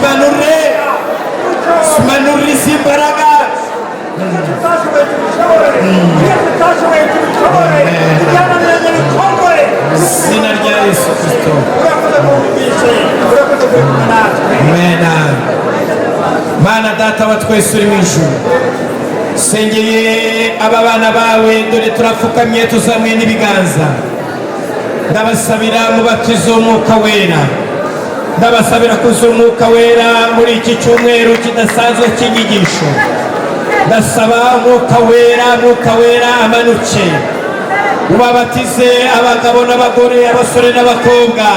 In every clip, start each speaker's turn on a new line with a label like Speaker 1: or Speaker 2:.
Speaker 1: Zimanure, zimanure izi mbaraga.
Speaker 2: Tutashoboye tubishobore, ibyo tutashoboye tubishobore, ibyananiranye bikorwe.
Speaker 1: Izina rya Yesu Kristo.
Speaker 2: Urakoze kuwumvishe, urakoze kuri kumwe natwe.
Speaker 1: Amen. Mana Data wa twese uri mu ijuru, sengeye aba bana bawe, dore turapfukamye tuzamuye n'ibiganza. Ndabasabira mubatizo w'Umwuka Wera, ndabasabira kuzura Umwuka Wera muri iki cyumweru kidasanzwe cy'inyigisho. Ndasaba Umwuka Wera, Umwuka Wera amanuke ubabatize, abagabo n'abagore, abasore n'abakobwa.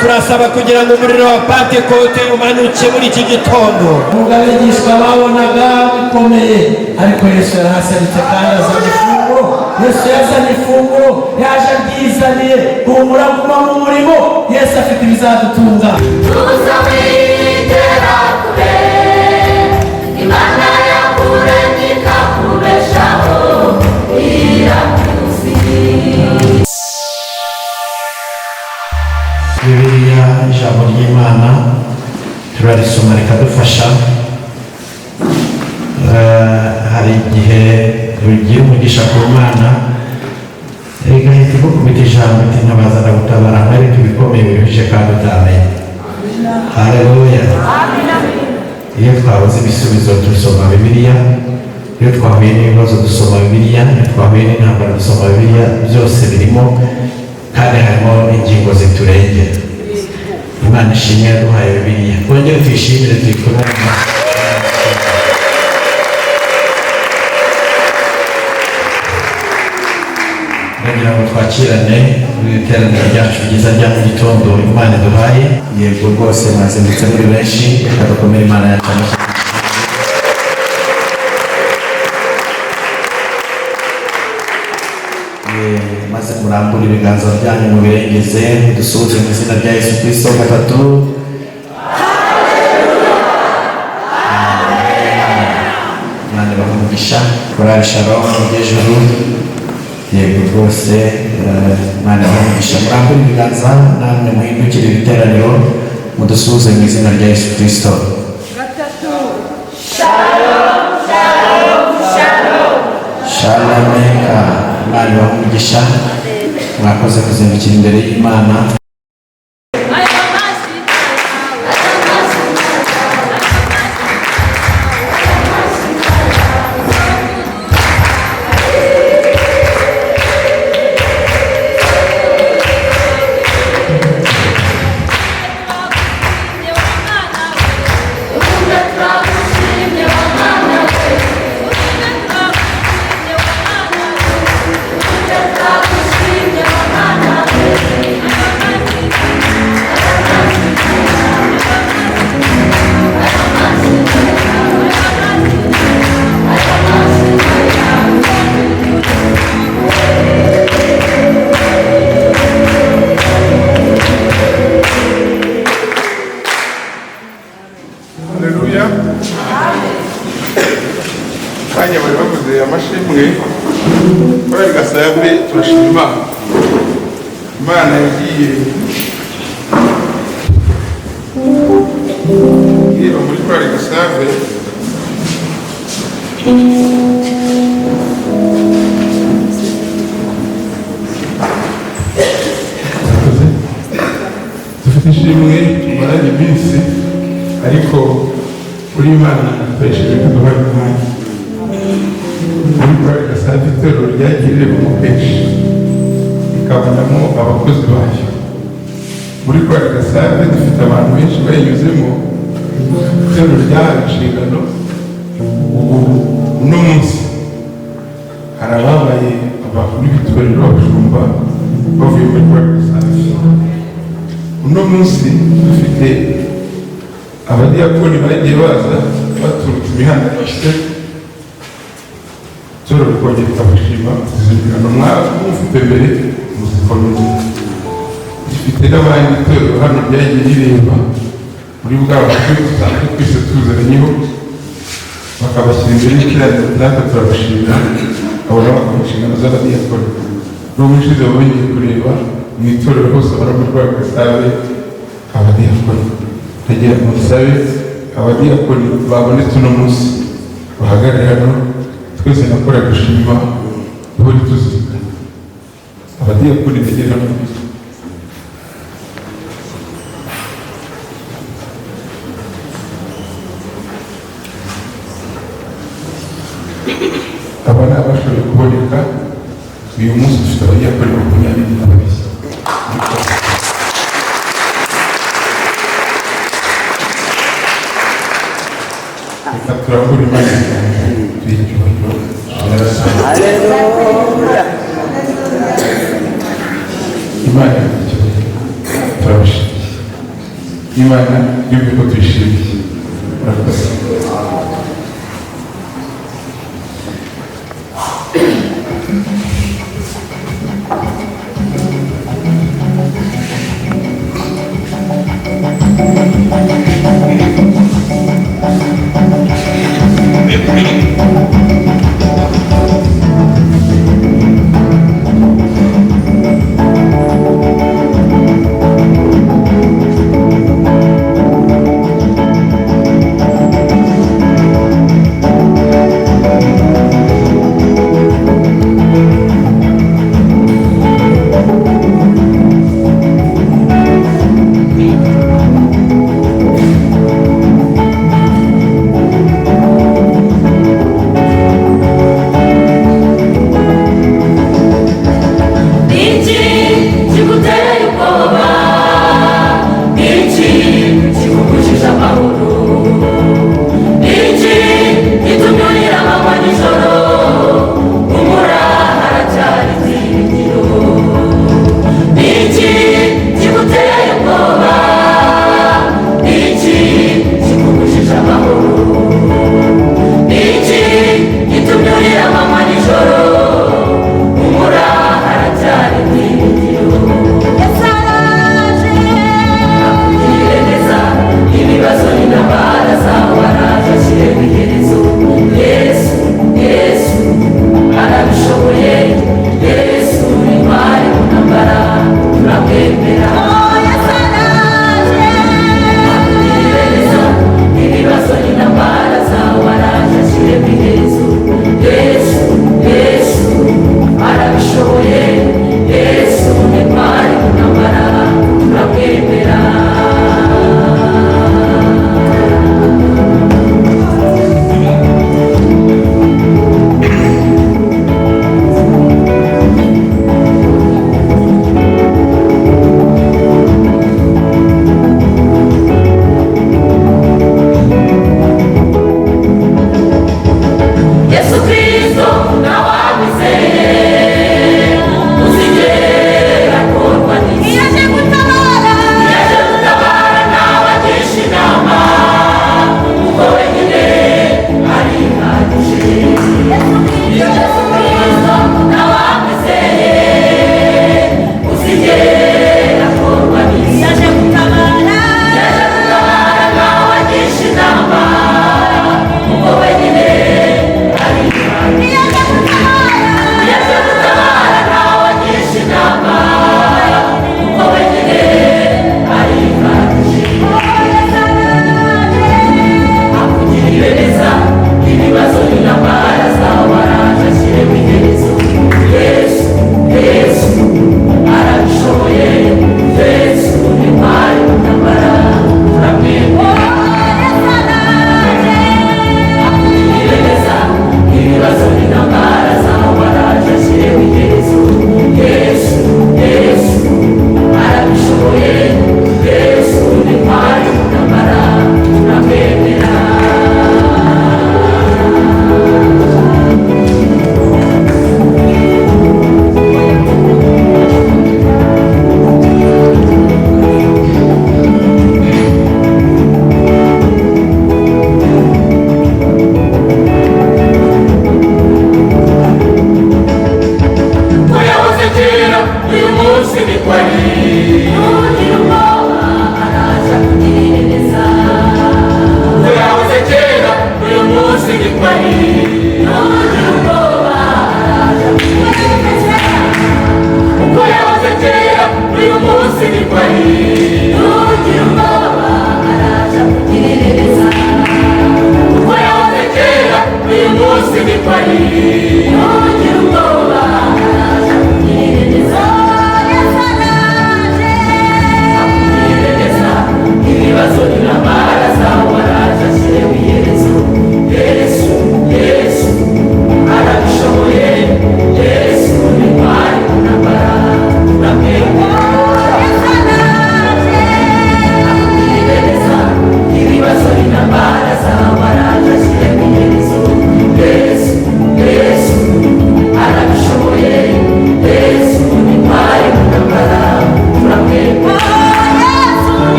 Speaker 1: Turasaba kugira ngo umuriro wa Pantekote umanuke muri iki gitondo.
Speaker 3: Nubwo abigishwa babonaga bikomeye, ariko Yesu yarahaserutse kandi azana ifunguro. Yesu yazanye ifunguro, yaje aryizaniye. Humura, guma mu murimo, Yesu afite ibizadutunga.
Speaker 4: Tuzamwigera kure, Imana yakuremye ikakubeshaho, irakuzi.
Speaker 5: Bibiliya, ijambo ry'Imana turarisoma rikadufasha. Hari igihe ugira umugisha ku Mana, igahita igukubita ijambo iti: "Ntabaza ndagutabara, nkwereke ibikomeye biruhije kandi utamenye." Haleluya! Iyo twabuze ibisubizo dusoma Bibiliya, iyo twahuye n'ibibazo dusoma Bibiliya, iyo twahuye n'intambara dusoma Bibiliya. Byose birimo kandi harimo ingingo ziturengera. Imana ishimwe yaduhaye Bibiliya. Twongere tuyishimire, tuyikomere mu mashyi. Ndagira ngo twakirane muri iri teraniro ryacu ryiza rya mu gitondo Imana iduhaye. Yego rwose, mwazindutse muri benshi. Reka dukomere Imana yacu amashyi. Maze murambure ibiganza byanyu mubirengeze, dusuhuze mu izina rya Yesu Kristo gatatu. Amen. Imana ibahe umugisha. Korali Shalom ry'ijuru, yego rwose, Imana ibahe umugisha. Murambure ibiganza namwe, muhindukire iri teraniro, mudusuhuze mu izina rya Yesu Kristo.
Speaker 4: Shalom, shalom.
Speaker 5: Shalomeka. Imana ibahe umugisha, mwakoze kuzindukira imbere y'Imana.
Speaker 4: Aya mashyi, aya mashyi, aya mashyi. Urume turagushimye wa Mana we, urume turagushimye wa Mana we, urume turagushimye wa Mana we. Aya mashyi, aya mashyi, aya mashyi, aya mashyi, aya mashyi.
Speaker 6: Haleluya! Kanya bari bavuze amashimwe. Korali Gasave, turashima Imana. Imana yagiye ireba muri korali Gasave. Murakoze. Dufite ishimwe tumaranye iminsi, ariko uri Imana ikoresheje kuduha umwanya. Muri korali Gasave, itorero ryagiye rirebamo kenshi rikabonamo abakozi bayo. Muri korali Gasave dufite abantu benshi bayinyuzemo. Itorero ryahawe inshingano. Ubu uno munsi hari ababaye abakuru b'itorero, abashumba, bavuye muri korali Gasave. Uno munsi dufite abadiyakoni bagiye baza baturutse imihanda yose, itorero rikongera rikabashima. Izo nshingano mwaba mufite mbere muzikomeze. Dufite n'abandi itorero hano ryagiye rireba muri bwa buryo dusanzwe twese tuziranyeho, bakabashyira imbere y'iteraniro. Natwe turabashimira abo nabo bakora inshingano z'abadiyakoni. N'ubushize bongeye kureba mu itorero hose, baramurwaye Gasave abadiyakoni. Ndagira ngo nsabe abadiyakoni babonetse uno munsi bahagarare hano, twese nakora gushima duhore tuzirikana abadiyakoni begera hano. Aba ni abashoboye kuboneka uyu munsi. Dufite abadiyakoni 22. Reka turambure Imana ibiganza, tuyihe icyubahiro. Imana ifite icyubahiro, turabashimiye. Imana yumve ko tuyishimiye. Murakoze.
Speaker 4: Thank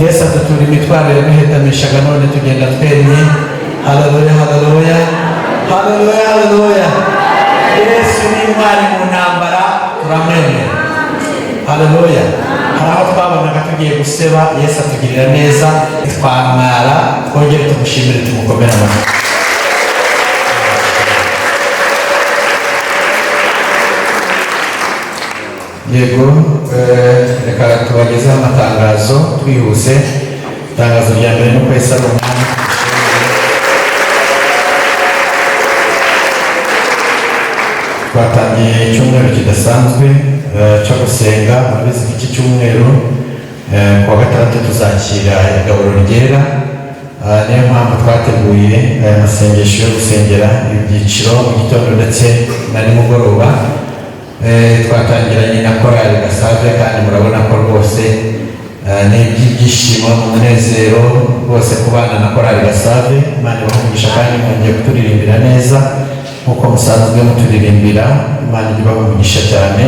Speaker 5: Yesu adutura imitwaro yaduhetamishaga, none tugenda twemye. Haleluya, haleluya, haleluya, haleluya! Yesu ni intwari mu ntambara, turamwemera. Haleluya! Hari aho twabonaga tugiye guseba, Yesu atugirira neza twamwara. Twongere tumushimire, tumukomere amashyi. Yego, reka tubagezeho amatangazo twihuse. Itangazo rya mbere ni uko Yesu ari umwami. Twatangiye icyumweru kidasanzwe cyo gusenga. Murabizi ko iki cyumweru, ku wa gatandatu, tuzakira igaburo ryera. Niyo mpamvu twateguye aya masengesho yo gusengera ibyiciro mu gitondo ndetse na nimugoroba. Twatangiranye na korali Gasave, kandi murabona ko rwose ni iby'ibyishimo, umunezero rwose kubana na korali Gasave. Imana ibahe umugisha kandi mwongeye kuturirimbira neza nk'uko musanzwe muturirimbira. Imana ijye ibaha umugisha cyane.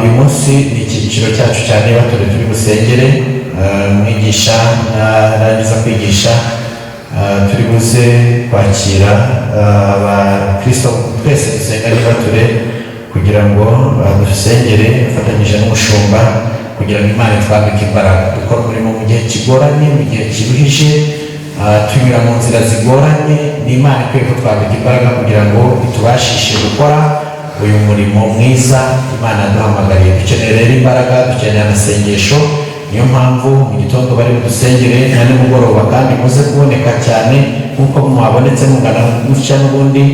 Speaker 5: Uyu munsi ni icyiciro cyacu cyane batore turi busengere. Mwigisha narangiza kwigisha, turi buze kwakira abakristo twese dusenga nibature kugira ngo dusengere afatanyije n'umushumba, kugira ngo Imana itwambike imbaraga dukora umurimo mu gihe kigoranye, mu gihe kiruhije, tunyura mu nzira zigoranye. Ni Imana ikwiye kutwambika imbaraga kugira ngo itubashishe gukora uyu murimo mwiza Imana yaduhamagariye. Dukeneye rero imbaraga, dukeneye amasengesho. Niyo mpamvu mu gitondo bari budusengere na nimugoroba, kandi muze kuboneka cyane nk'uko mwabonetse mungana gutya. N'ubundi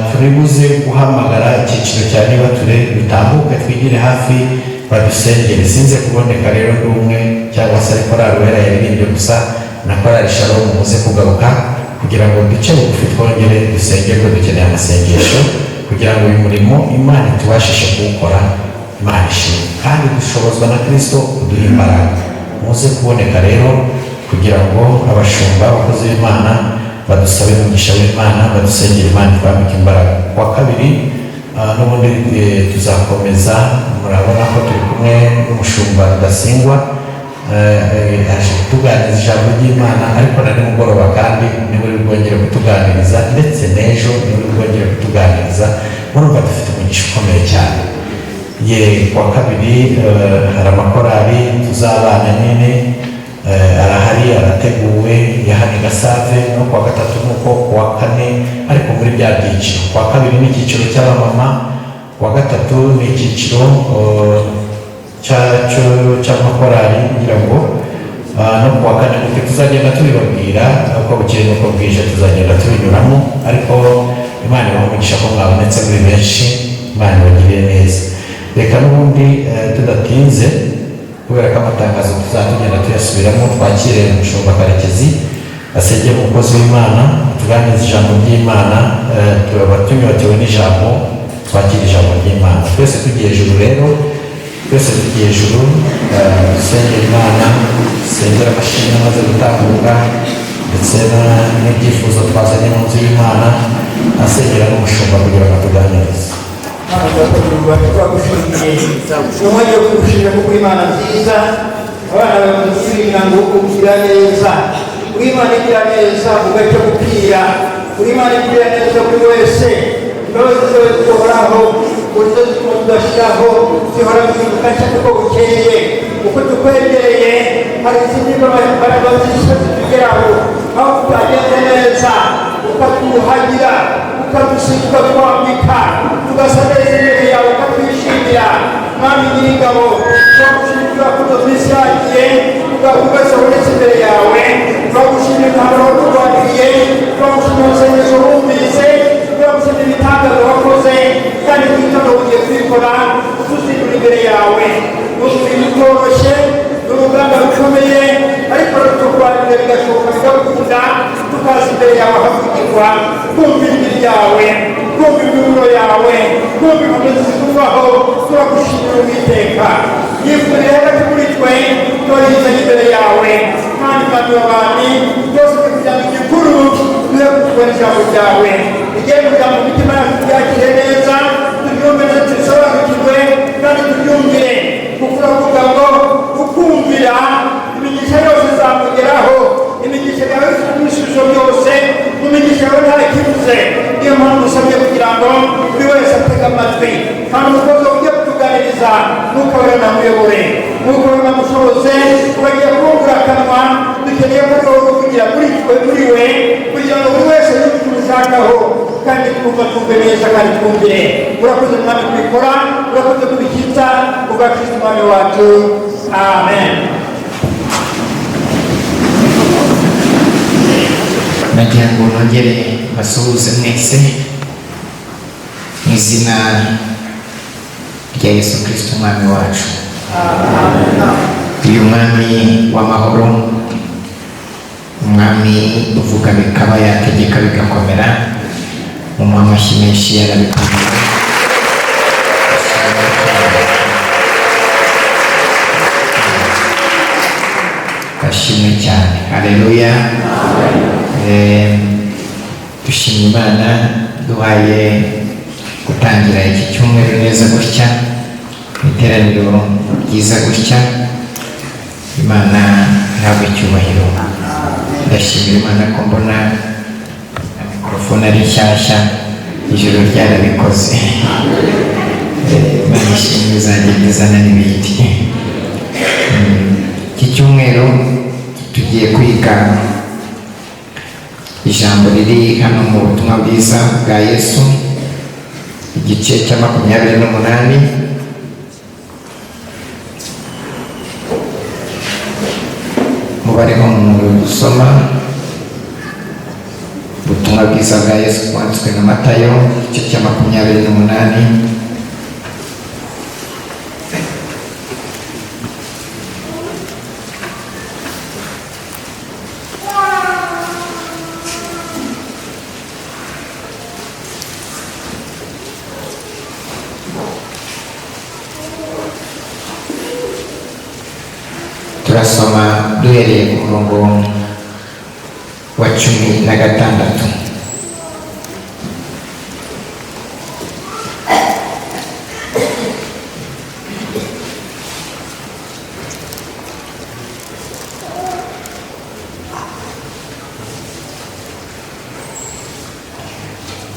Speaker 5: turi buze guhamagara icyiciro cya nibature dutambuke twigire hafi badusengere. Sinze kuboneka rero ndi umwe cyangwa se ari korali Uwera yaririmbye gusa na korali Shalom. Muze kugaruka kugira ngo duce bugufi, twongere dusengerwe. Dukeneye amasengesho kugira ngo uyu murimo Imana itubashishe kuwukora. Imana ishimwe, kandi dushobozwa na Kristo kuduha imbaraga. Muze kuboneka rero kugira ngo abashumba, abakozi b'Imana, badusabe umugisha w'Imana, badusengere, Imana itwambike imbaraga. Ku wa kabiri n'ubundi tuzakomeza. Murabona ko turi kumwe n'umushumba Rudasingwa, aje kutuganiriza ijambo ry'Imana, ariko na nimugoroba kandi niwe uri bwongere kutuganiriza, ndetse n'ejo niwe uri bwongere kutuganiriza. Murumva dufite umugisha ukomeye cyane. Ye, ku wa kabiri hari amakorali tuzabana nyine, arahari, arateguwe ya hano i Gasave. No ku wa gatatu nuko, ku wa kane, ariko muri bya byiciro. Ku wa kabiri ni icyiciro cy'abamama, ku wa gatatu ni icyiciro cy'amakorali ngira ngo, no ku wa kane gutyo. Tuzagenda tubibabwira uko bukeye n'uko bwije, tuzagenda tubinyuramo. Ariko Imana ibahe umugisha ko mwabonetse muri benshi. Imana ibagirire neza. Reka n'ubundi tudatinze, kubera ko amatangazo tuzajya tugenda tuyasubiramo, twakire umushumba Karekezi asengere umukozi w'Imana, tuganirize ijambo ry'Imana. Turaba tunyotewe n'ijambo, twakire ijambo ry'Imana twese tugiye ejuru. Rero twese tugiye ejuru, dusengera Imana, dusengera amashimwe amaze gutambuka ndetse n'ibyifuzo twazanye mu nzu y'Imana, asengera n'umushumba kugira ngo atuganirize.
Speaker 2: Mana data, turagushimiye. Ni umwanya wo kugushimira kuko uri Imana nziza. Abana bamaze kuririmba ngo ugira neza, uri Imana igira neza ugacya gupfira, uri Imana igira neza buri wese. Imbabazi zawe zihoraho, uburyo zituma tudashiraho, zihora zihinduka nshya kuko bukeye. Uko tukwegereye hari izindi mbaraga zishya zitugeraho, aho tutagenze neza ukatwuhagira, ukadusiga, ukatwambika, tugasa neza imbere yawe, ukatwishimira. Mwami Nyiringabo, turagushimira kuko twishakiye ugakomeza uretse imbere yawe. Turagushimira intambara waturwaniriye, turagushimira amasengesho wumvise, turagushimira ibitangaza wakoze, kandi twitondo ugiye kubikora utuzindura imbere yawe. Ni umurimo utoroshye, ni urugamba rukomeye, ariko ruturwanira bigashoboka, bigakunda, tukaza imbere yawe havugirwa, kumva ijwi ryawe, kumva imiburo yawe, kumva inkomezi zikuvaho. Turagushimira Uwiteka. Yifurire hagati muri twe, turizanye imbere yawe kandi Mwami w'abami, byose kugira ngo igikuru tuze kutubona ijambo ryawe rigiye kugira mu mitima yacu, turyakire neza, turyumve neza, turisobanukirwe kandi turyumvire, kuko uravuga ngo ukumvira uhoraho, kandi twumva twumve neza kandi twumvire. Urakoze Mwami kubikora, urakoze kubishyitsa kubwa Kristo Umwami wacu, amen.
Speaker 7: Nagira ngo nongere basuhuze mwese mu izina rya Yesu Kristo Umwami wacu. Uyu mwami w'amahoro, umwami uvuga bikaba, yategeka bigakomera, mumuha amashyi menshi, yarabikomeye. Ashimwe cyane, haleluya. Dushima Imana duhaye gutangira iki cyumweru neza gutya, iteraniro ryiza gutya. Imana ihabwe icyubahiro. Ndashimira Imana ko mbona na mikorofone ari nshyashya, ijoro ryarabikoze. Imana ishimwe, izagenda izana n'ibindi. Iki cyumweru tugiye kwiga ijambo riri hano mu butumwa bwiza bwa Yesu, igice cya 28. Mubare mu dusoma ubutumwa bwiza bwa Yesu bwanditswe na Matayo, igice cya 28. Turasoma duhereye ku murongo wa 16.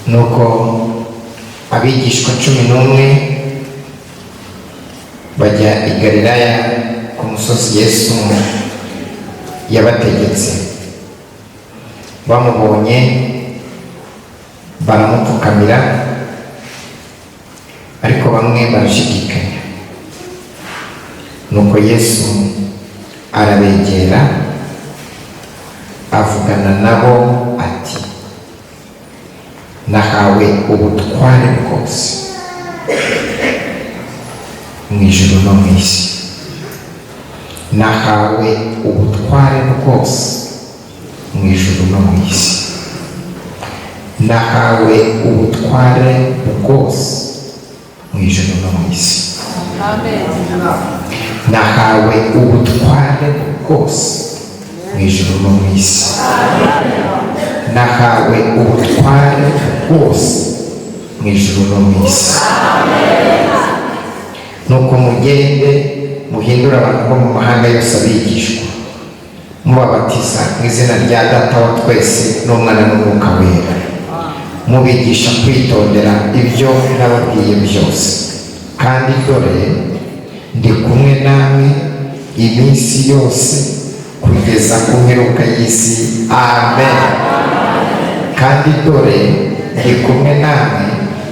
Speaker 7: Nuko abigishwa 11 bajya i Galilaya ku musozi Yesu yabategetse. Bamubonye baramupfukamira, ariko bamwe barashidikanya. Nuko Yesu arabegera avugana nabo ati: nahawe ubutware bwose mu ijuru no mu isi. Nahawe ubutware bwose mu ijuru no mu isi. Nahawe ubutware bwose mu ijuru no mu isi. Nahawe ubutware bwose mu ijuru no mu isi. Nahawe ubutware bwose mu ijuru no mu isi. Nuko mugende muhindure abantu bo mu mahanga yose abigishwa, mubabatiza mu izina rya Data wa twese n'Umwana n'Umwuka Wera, mubigisha kwitondera ibyo nababwiye byose. Kandi dore ndi kumwe namwe iminsi yose kugeza ku mperuka y'isi. Amen. Kandi dore ndi kumwe namwe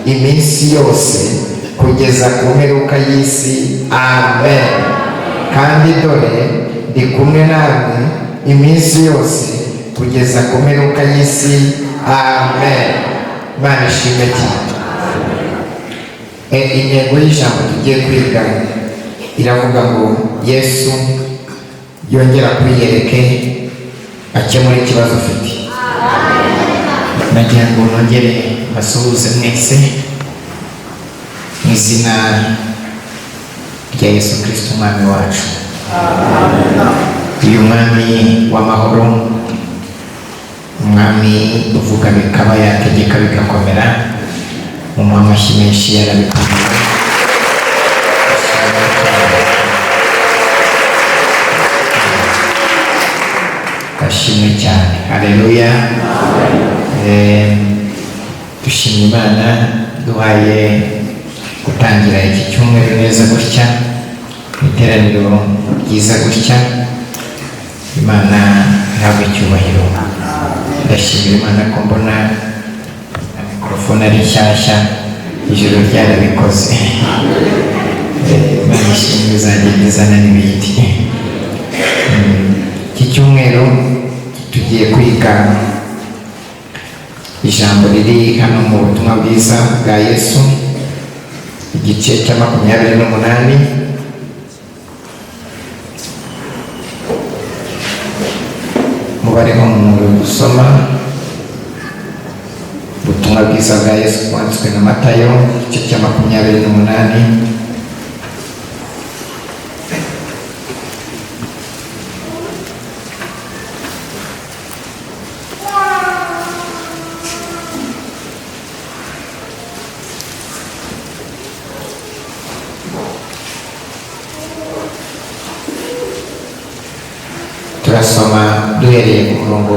Speaker 7: iminsi yose kugeza ku mperuka y'isi. Amen. Kandi dore ndi kumwe namwe iminsi yose kugeza ku mperuka y'isi. Amen. Imana ishimwe cyane. Intego y'ijambo tugiye kwiga iravuga ngo Yesu yongera kwiyereke akemura ikibazo ufite. Nagira ngo nongere basuhuze mwese mu izina rya Yesu Kristo Umwami wacu. Uyu mwami w'amahoro, umwami uvuga bikaba, yategeka bigakomera, mumuha amashyi menshi, yarabikomeye. Ashimwe cyane, haleluya. Dushima Imana duhaye gutangira iki cyumweru neza gutya, iteraniro ryiza gutya. Imana ihabwe icyubahiro. Ndashimira Imana ko mbona Mikorofone ari nshyashya, ijoro ryarabikoze. Imana ishimwe, izagenda izana n'ibindi. Iki cyumweru tugiye kwiga ijambo riri hano mu butumwa bwiza bwa Yesu, igice cya 28. Mubare mu gusoma ubutumwa bwiza bwa Yesu bwanditswe na Matayo, igice cya 28. Turasoma duhereye ku murongo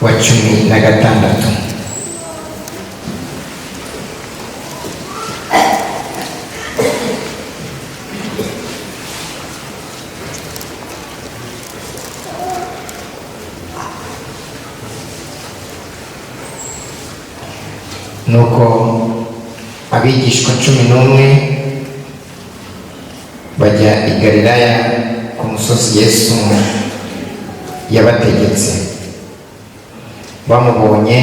Speaker 7: wa 16. Nuko abigishwa 11 bajya i Galilaya ku musozi Yesu yabategetse. Bamubonye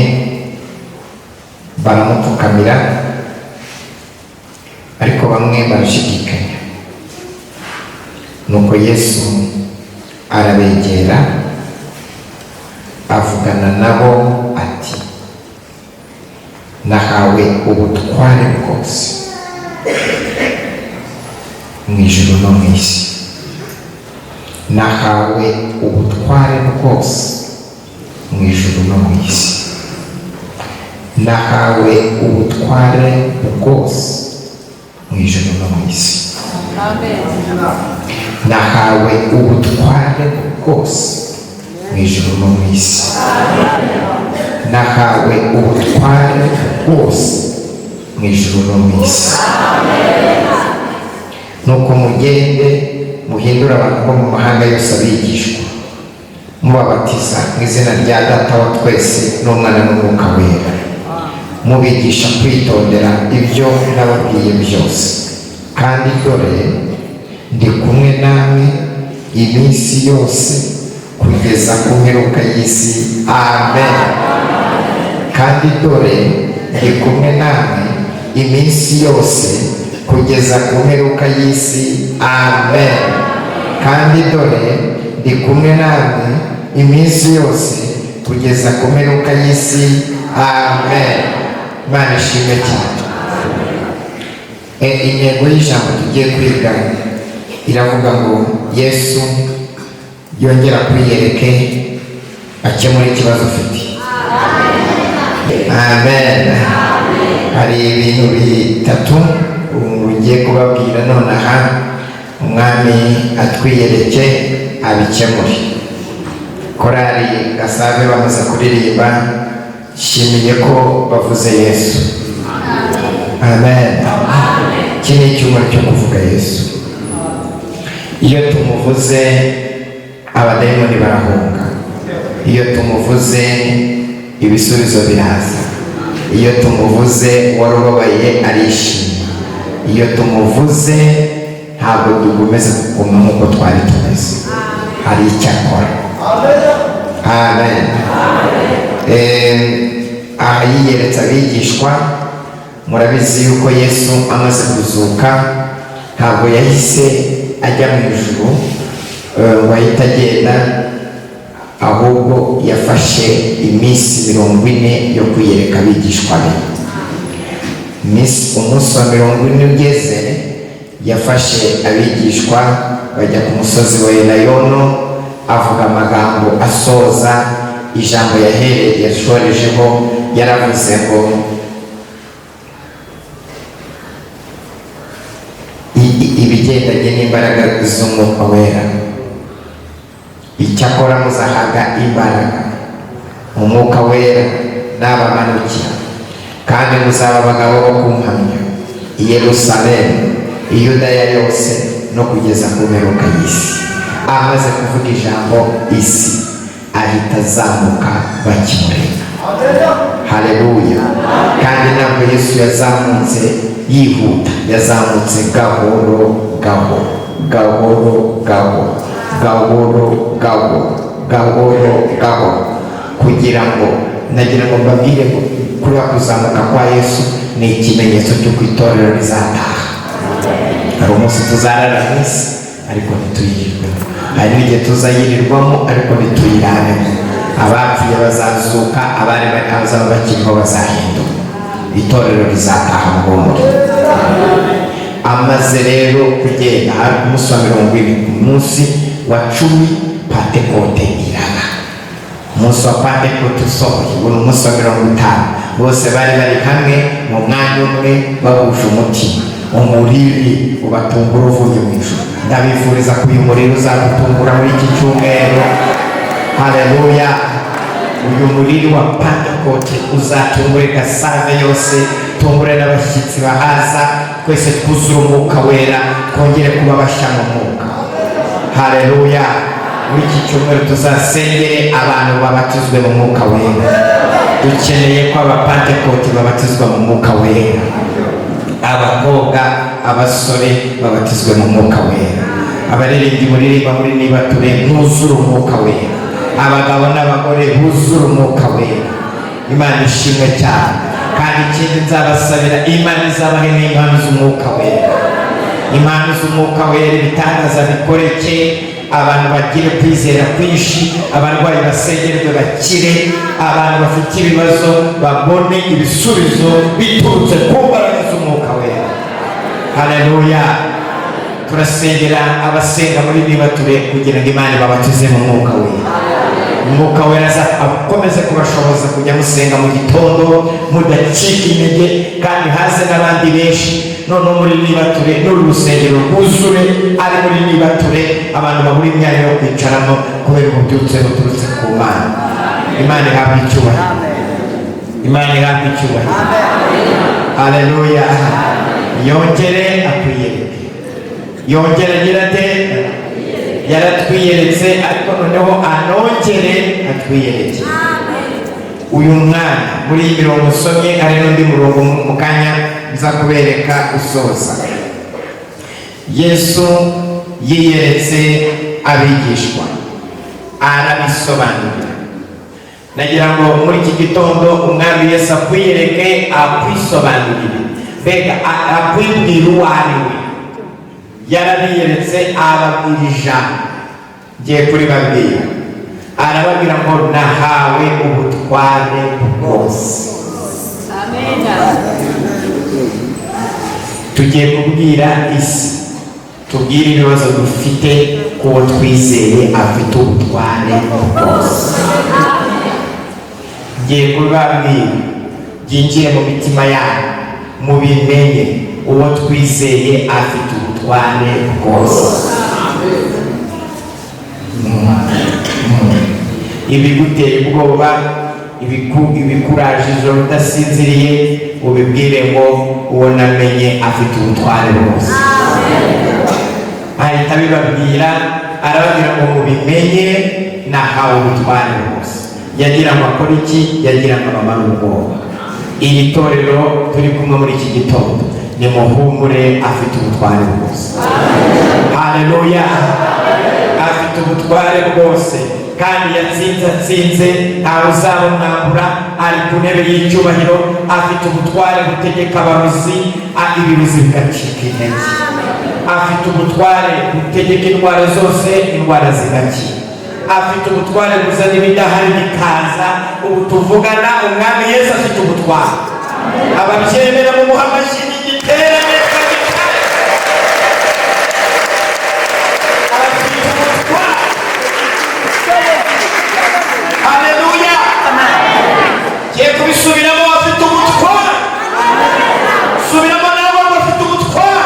Speaker 7: baramupfukamira, ariko bamwe barashidikanya. Nuko Yesu arabegera, avugana nabo ati: nahawe ubutware bwose mu ijuru no mu isi. Nahawe ubutware bwose mu ijuru no mu isi. Nahawe ubutware bwose mu ijuru no mu isi. Nahawe ubutware bwose mu ijuru no mu isi. Nahawe ubutware bwose mu ijuru no mu isi. Nuko mugende muhindure abantu bo mu mahanga yose abigishwa, mubabatiza mu izina rya Data wa twese n'Umwana n'Umwuka Wera, mubigisha kwitondera ibyo nababwiye byose. Kandi dore ndi kumwe namwe iminsi yose kugeza ku mperuka y'isi. Amen. Kandi dore ndi kumwe namwe iminsi yose kugeza ku mperuka y'isi. Amen. Kandi dore ndi kumwe namwe iminsi yose kugeza ku mperuka y'isi. Amen. Imana ishimwe cyane. Intego y'ijambo tugiye kwiga iravuga ngo Yesu yongera kwiyereke, akemura ikibazo ufite. Amen. Hari ibintu bitatu ngiye kubabwira nonaha, Umwami atwiyereke abikemure. Korali Gasave bamaze kuririmba, nshimiye ko bavuze Yesu. Amen. Iki ni icyumweru cyo kuvuga Yesu. Iyo tumuvuze abadayimoni barahunga, iyo tumuvuze ibisubizo biraza, iyo tumuvuze uwari ubabaye arishima, iyo tumuvuze ntabwo dukomeza kuguma nk'uko twari tumeze, hari icyo akora. Amen. Aha yiyeretse abigishwa. Murabizi yuko Yesu amaze kuzuka ntabwo yahise ajya mu ijuru ngo ahite agenda, ahubwo yafashe iminsi 40 yo kwiyereka abigishwa be. Umunsi wa 40 ugeze, yafashe abigishwa bajya ku musozi wa Elayono, avuga amagambo asoza ijambo yahereye yashorejeho. Yaravuze ngo ibigendanye n'imbaraga z'Umwuka Wera, icyakora muzahabwa imbaraga Umwuka Wera nabamanukira, kandi muzaba abagabo bo kumpamya i Yerusalemu, i Yudaya yose no kugeza ku mperuka y'isi. Amaze kuvuga ijambo isi, ahita azamuka bakimureba. Haleluya! Kandi ntabwo Yesu yazamutse yihuta, yazamutse gahoro gahoro gahoro gahoro gahoro gahoro gahoro gahoro, kugira ngo, nagira ngo mbabwire ngo kuriya kuzamuka kwa Yesu ni ikimenyetso cy'uko itorero rizataha. Hari umunsi tuzarara mu isi ariko ntituyirirwemo, hari n'igihe tuzayirirwamo ariko ntituyiraremo. Abapfuye bazazuka, abari abazaba bakiriho bazahinduka, itorero rizataha muhumure. Amaze rero kugenda, hari ku munsi wa 20, ku munsi wa 10 Pantekote iraba. Umunsi wa Pantekote usohoye, ubu ni umunsi wa 50, bose bari bari hamwe mu mwanya umwe bahuje umutima. Umuriri ubatungura uvuye mu ijuru. Ndabifuriza ko uyu muriri uzagutungura muri iki cyumweru. Haleluya! Uyu muriri wa Pantekote uzatungure Gasave yose, tungure n'abashyitsi bahaza, twese twuzure Umwuka Wera, twongere kuba bashya mu mwuka. Haleluya! Muri iki cyumweru tuzasengere abantu babatizwe mu Mwuka Wera. Dukeneye ko Abapantekote babatizwa mu Mwuka Wera, abakobwa, abasore babatizwe mu Mwuka Wera, abaririmbyi muririmba muri Nibature mwuzure Umwuka Wera, abagabo n'abagore buzure Umwuka Wera. Imana ishimwe cyane. Kandi ikindi nzabasabira, Imana izabahe n'impano z'Umwuka Wera, impano z'Umwuka Wera, ibitangaza bikoreke, abantu bagire kwizera kwinshi, abarwayi basengerwe bakire, abantu bafite ibibazo babone ibisubizo biturutse ku mbaraga z'Umwuka Wera. Haleluya! Turasengera abasenga muri Nibature kugira ngo Imana ibabatize mu Mwuka Wera. Umwuka Wera aza akomeze kubashoboza kujya musenga mu gitondo mudacika intege, kandi haze n'abandi benshi. Noneho muri Nibature n'uru rusengero rwuzure, ari muri Nibature abantu babura imyanya yo kwicaramo kubera ububyutse buturutse ku Mana. Imana ihabwa icyubahiro, Imana ihabwa icyubahiro. Haleluya! Yongere akwiyereke, yongere agira ate? Yaratwiyeretse, ariko noneho anongere atwiyereke. Uyu mwana muri iyi mirongo usomye, hari n'undi murongo mu kanya nza kubereka usoza. Yesu yiyeretse abigishwa, arabisobanurira. Nagira ngo muri iki gitondo Umwami Yesu akwiyereke, akwisobanurire, mbega akwibwira uwo ari we. Yarabiyeretse, ababwira ijambo ngiye kuribabwira. Arababwira ngo: "Nahawe ubutware bwose." Tugiye kubwira isi, tubwire ibibazo dufite, kuwo twizeye afite ubutware bwose. Ngiye kubabwira byinjire mu mitima yabo, mubimenye: uwo twizeye afite ubutware bwose. Ibigutera ubwoba, ibikuraje ijoro udasinziriye, ubibwire ngo: "Uwo namenye afite ubutware bwose." Ahita abibabwira, arababwira ngo: "Mubimenye, nahawe ubutware bwose." Yagira ngo akore iki? Yagira ngo abamare ubwoba. Iri torero turi kumwe muri iki gitondo, nimuhumure, afite ubutware bwose. Haleluya! Afite ubutware bwose kandi yatsinze, atsinze, ntawe uzabumwambura. Ari ku ntebe y'icyubahiro, afite ubutware butegeka abarozi, ibirozi bigacika intege. Afite ubutware butegeka indwara zose, indwara zigakira. Afite ubutware buzana ibidahari bikaza. Ubu tuvugana, Umwami Yesu afite ubutware. Ababyemera mu amashyi n'igiterane. Afite ubutware. Haleluya! Ngiye kubisubiramo: afite ubutware. Subiramo nawe ngo: "Afite ubutware."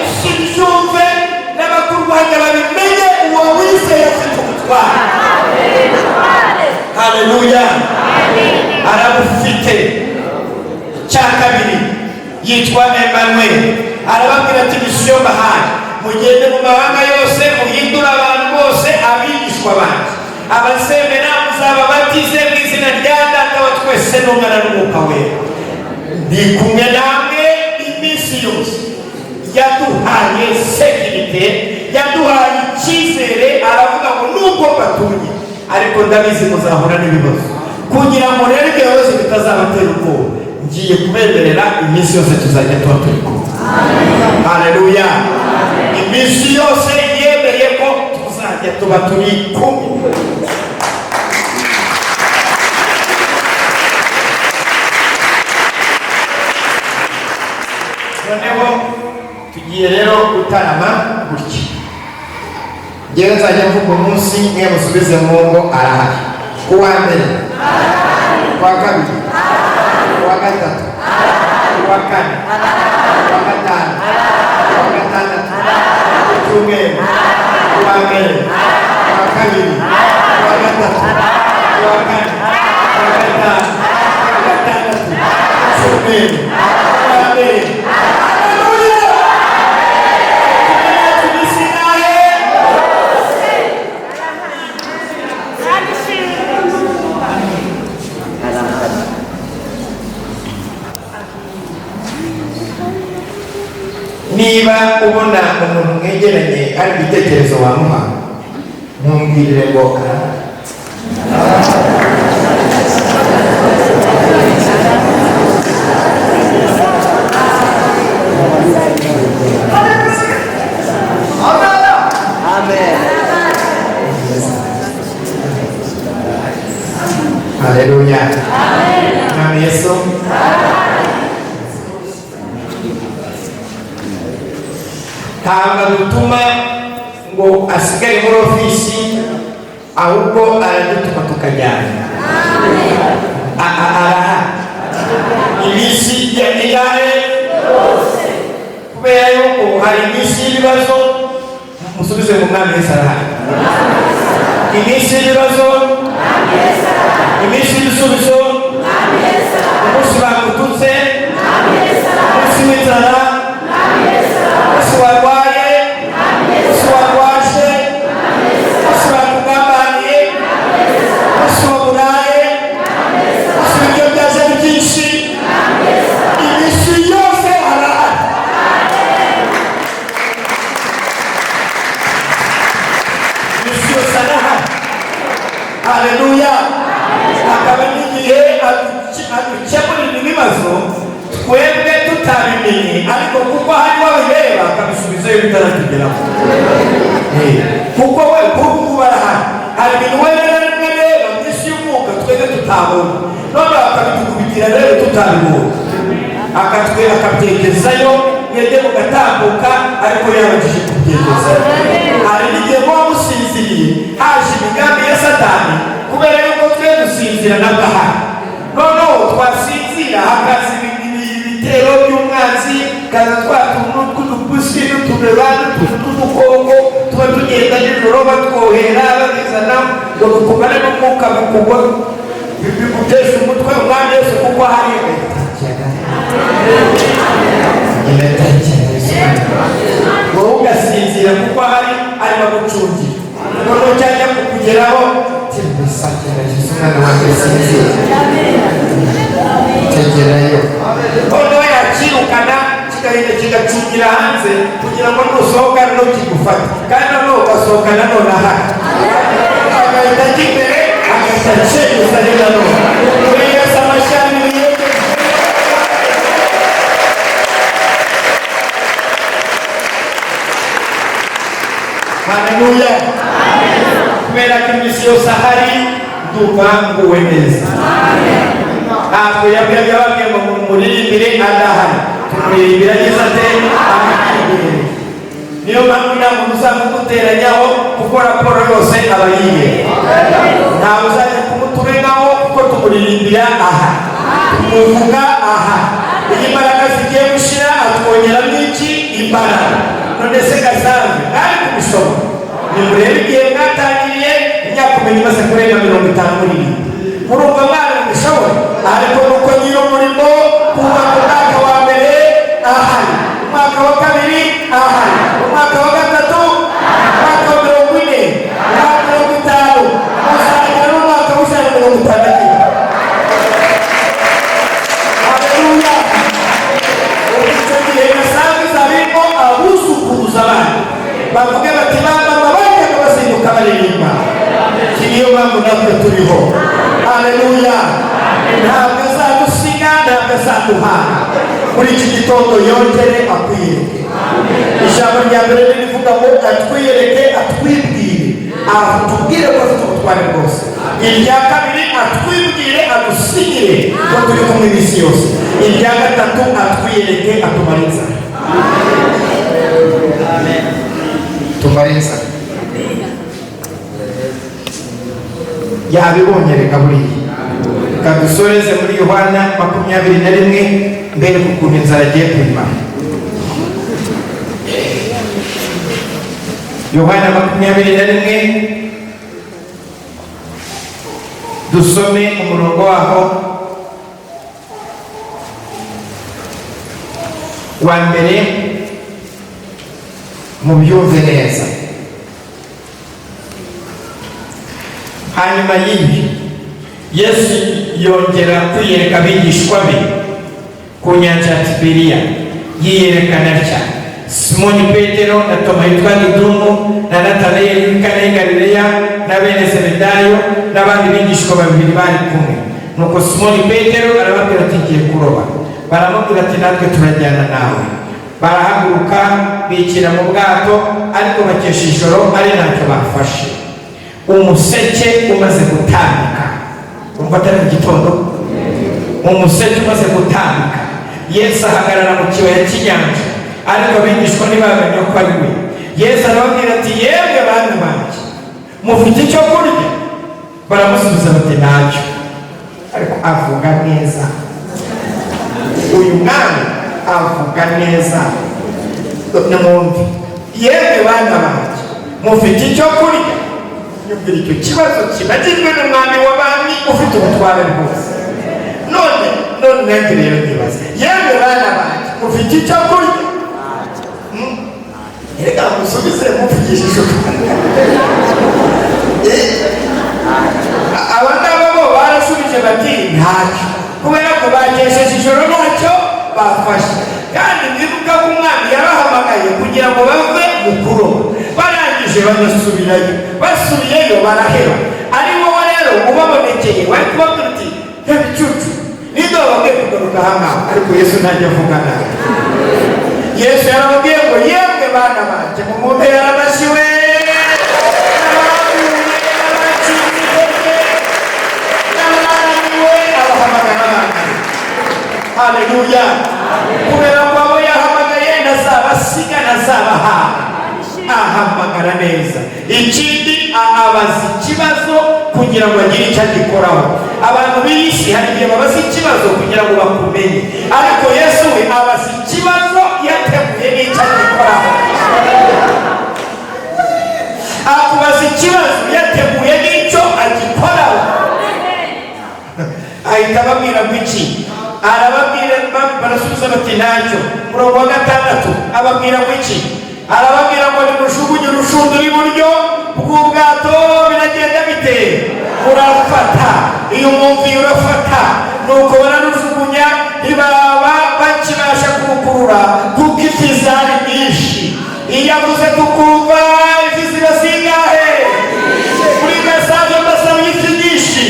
Speaker 7: Isi byumve n'abakurwanya babimenye, uwo wizeye afite ubutware. Haleluya! Arabufite. Cya kabiri, yitwa Emmanuel. Arababwira ati: "Mission bahaye, mugende mu mahanga yose, muhindure abantu bose abigishwa banjye."
Speaker 1: Abazemera muzababatize mu izina rya Data wa twese n'Umwana n'Umwuka Wera. Ndi kumwe namwe iminsi yose. Yaduhaye sécurité, yaduhaye icyizere, aravuga ngo nubwo mbatumye, ariko ndabizi muzahura n'ibibazo. Kugira ngo rero ibyo bibazo bitazabatera ubwoba, ngiye kubemerera iminsi yose tuzajya tuba turi kumwe. Haleluya! Iminsi yose yemeye ko tuzajya tuba turi kumwe. Noneho tugiye rero gutarama gutya.
Speaker 7: Ngewe nzajya mvuga umunsi, mwe musubize mu ngo arahari. Ku wa mbere, ku wa kabiri, ku wa gatatu, ku wa kane, ku wa gatanu, ku wa gatandatu, ku cyumweru, ku wa mbere, ku wa kabiri, ku wa gatatu, ku wa kane, ku wa gatanu, ku wa gatandatu, ku cyumweru, ku wa mbere.
Speaker 1: Haleluya! Iminsi ingahe?
Speaker 7: Niba ubona umuntu mwegeranye hari igitekerezo wamuha, mumbwirire ngo arahari. Haleluya! Mwami Yesu.
Speaker 1: Ntabwo adutuma ngo asigare muri ofisi, ahubwo aradutuma tukajyana. Arahari iminsi ya ingahe? Kubera yuko hari iminsi y'ibibazo. Musubize mu Mwami Yesu arahari. Iminsi y'ibibazo, iminsi y'ibisubizo, umunsi bagututse, umunsi w'inzara, umunsi warwaye, umunsi warwaje, umunsi bakugambaniye, umunsi waburaye, umunsi ibiryo byaje ari byinshi, iminsi yose arahari. Iminsi yose arahari. Haleluya! Hakaba n'igihe adukemurira ibibazo twebwe tutabimenye, ariko kuko hariho abireba akabisubizayo bitaratugeraho. Kuko we kuko ubu arahari, hari ibintu we rero rimwe reba mu isi y'umwuka twebwe tutabona, none akabidukubitira rero tutabibonye, akatwe akabyegezayo, mwebwe mugatambuka, ariko yabagije kubyegezayo. Hari n'igihe muba musinziriye haje imigambi ya Satani. Kubera yuko twe dusinzira nabwo ahari, noneho twasinzira hakaza ibitero by'umwanzi, kaza twa tuntu tw'udupusi n'utubeba n'utuntu tw'udukoko tuba tugenda nijoro, batwohera, babizana ngo bikumane n'umwuka, bikugwa, bigutesha umutwe. Umwami Yesu kuko ahari. Wowe ugasinzira, kuko ahari arimo agucungira, noneho cyajya kukugeraho.
Speaker 7: Yesu umwana wanjye sinzira, tegerayo.
Speaker 1: Noneho yakirukana, kikagenda kigacungira hanze kugira ngo nusohoka noneho kigufate, kandi noneho ugasohoka nanone ahari, agahita ajya imbere, agahita acengeza rero nanone muri Yesu amashami. Haleluya! Kubera ko iminsi yose ahari, ndumva nguwe neza. Ntabwo yabwiye, yababwiye ngo muririmbire adahari. Tumuririmbira neza ate? Ahari. Niyo mpamvu nta muntu uzamuguteranyaho, kuko raporo yose aba yiyera. Ntawe uzajya kumuturenaho, kuko tumuririmbira aha, tumuvuga aha. Iyo imbaraga zigiye gushira, atwongeramo iki? Imbaraga. None se gasanzwe mwari kubishobora? Nimurebe igihe mwatangiriye, imyaka umenya imaze kurenga 50 muririmba, murumva mwana mubishoboye? Ariko nuko nyiri umurimo kuva mu mwaka wa mbere ahari, umwaka wa kabiri ahari, umwaka wa gatatu, umwaka wa 40, umwaka wa 50. Bavuge bati ba mama bajyaga bazinduka baririmba. Iki niyo mpamvu natwe turiho. Haleluya! Ntabwo azadusiga, ntabwo azaduhana. Muri iki gitondo yongere akwiyereke. Ijambo rya mbere rivuga ngo atwiyereke, atwibwire, atubwire ko afite ubutware bwose. Irya kabiri, atwibwire, adusigire ko turi kumwe iminsi yose. Irya gatatu, atwiyereke, atumare inzara.
Speaker 7: Tumare inzara. Yabibonye. Reka buriya reka dusoreze muri Yohana 21, mbere ukuntu inzara agiye kuyimara. Yohana 21, dusome umurongo waho wa mbere, mubyumve neza. Hanyuma y'ibi, Yesu yongera kwiyereka abigishwa be ku nyanja ya Tiberiya. Yiyerekana atya: Simoni Petero na Toma witwa Didumo na Natanayeli w'i Kana y'i Galileya na bene Zebedayo n'abandi bigishwa babiri bari kumwe. Nuko Simoni Petero arababwira ati: "Ngiye kuroba." Baramubwira ati: "Natwe turajyana nawe." Barahaguruka, bikira mu bwato, ariko bakesha ijoro ari ntacyo bafashe. Umuseke umaze gutambika, umva atari mu gitondo, umuseke umaze gutambika, Yesu ahagarara mu kibaya cy'inyanja, ariko abigishwa ntibamenya ko ari we. Yesu arababwira ati: "Yemwe bana banjye, mufite icyo kurya?" Baramusubiza bati: "Ntacyo." Ariko avuga neza, uyu mwami avuga neza. Nimwumve: "Yemwe bana banjye, mufite icyo kurya?" Nyumvira icyo kibazo kibagizwe n'umwami w'abami ufite ubutware bwose. None nanjye rero nkibaza: "Yemwe bana banjye, mufite icyo kurya?" Reka musubize muvugishije ukuri. Aba ngaba bo barasubije bati: "Ntacyo," kubera ko bakesheje ijoro ntacyo bafashe. Kandi mwibuka ko umwami yabahamagaye kugira ngo bave mu kuroba, barangije banasubirayo, basubiyeyo baraheba. Ari wowe rero ubabonekeye, wari kubabwira uti: "Ntabicucu, ninde wababwiye kugaruka aha ngaha?" Ariko Yesu ntajya avuga nabi. Yesu yarababwiye ngo: "Yemwe bana banjye, mumumpere amashyi we." N'abaguye, n'abacitse intege, n'abananiwe, abahamagara abana be. Haleluya! Kubera ko abo yahamagaye ntazabasiga, ntazabahaga. Ahamagara neza. Ikindi, abaza ikibazo kugira ngo agire icyo agikoraho. Abantu b'iyi si hari igihe babaza ikibazo kugira ngo bakumenye, ariko Yesu we abaza ikibazo yateguye n'icyo agikoraho. Akubaza ikibazo yateguye n'icyo agikoraho. Ahita ababwira ngo iki? Arababwira, barasubiza bati: "Ntacyo." Murongo wa gatandatu, ababwira ngo iki? Arababwira ngo: "Nimujugunye urushundura iburyo bw'ubwato." Biragenda bite? Urafata. Iyo umwumviye urafata. Nuko bararujugunya, ntibaba bakibasha kurukurura kuko ifi zari nyinshi. Iyo avuze tukumva, ifi ziba zingahe? Muri message mbasaba ifi nyinshi.